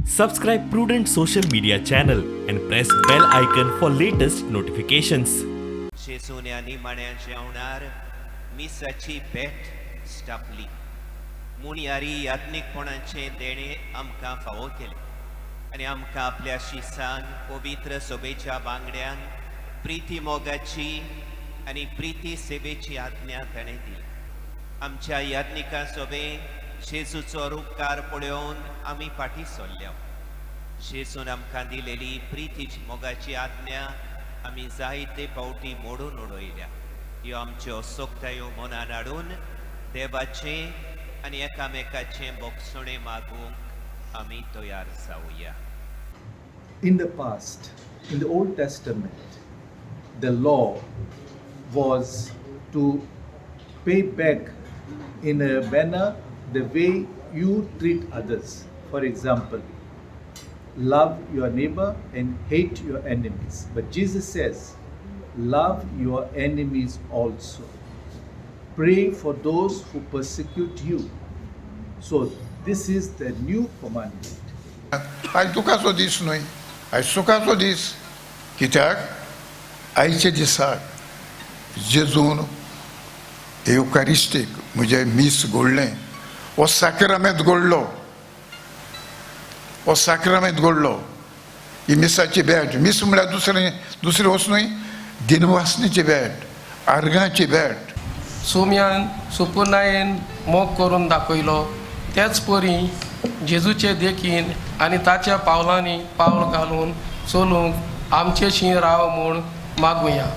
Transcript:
Subscribe Prudent social media channel and press bell icon for latest notifications. जेजून ह्या निमाण्या जेवणार मिसाची भेट स्थापली. मुणयारी याज्ञिकपणाचें देणें आमकां फावो केलें आनी आमकां आपल्या शिसान पवित्र सभेच्या बांगड्यान प्रिती मोगाची आनी प्रिती सेवेची आज्ञा ताणें दिली. आमच्या याज्ञिकां सोबे जेजूचो रुपकार पळोवन आमी फाटीं सरल्या. जेजून आमकां दिलेली प्रितीची मोगाची आज्ञा आमी जायते फावटी मोडून उडयल्या. ह्यो आमच्यो सोगतायो मनान हाडून देवाचें आनी एकामेकाचें बोगसणें मागूंक आमी तयार जावया. In the past, in the Old Testament, the law was to pay back in a manner the way you treat others. For example, love your neighbor and hate your enemies. But Jesus says, love your enemies also. Pray for those who persecute you. So, this is the new commandment. आयज दुखाचो दीस न्हय, आयज सुखाचो दीस. कित्याक आयच्या दिसाक जेजून येवकारिस्टीक म्हणजे मीस घडलें. हो साक्रामेंत घडलो, हो साक्रामेंत घडलो. ही मिसाची भेट, मीस म्हळ्यार दुसरें दुसरी वस्त न्हय, दिनवासनेची भेट, आर्गांची भेट. सोम्यान सुपुनायेन मोग करून दाखयलो, तेच परी जेजूचे देखीन आनी ताच्या पावलांनी पावल घालून चलूंक आमचेशी राव म्हूण मागुया.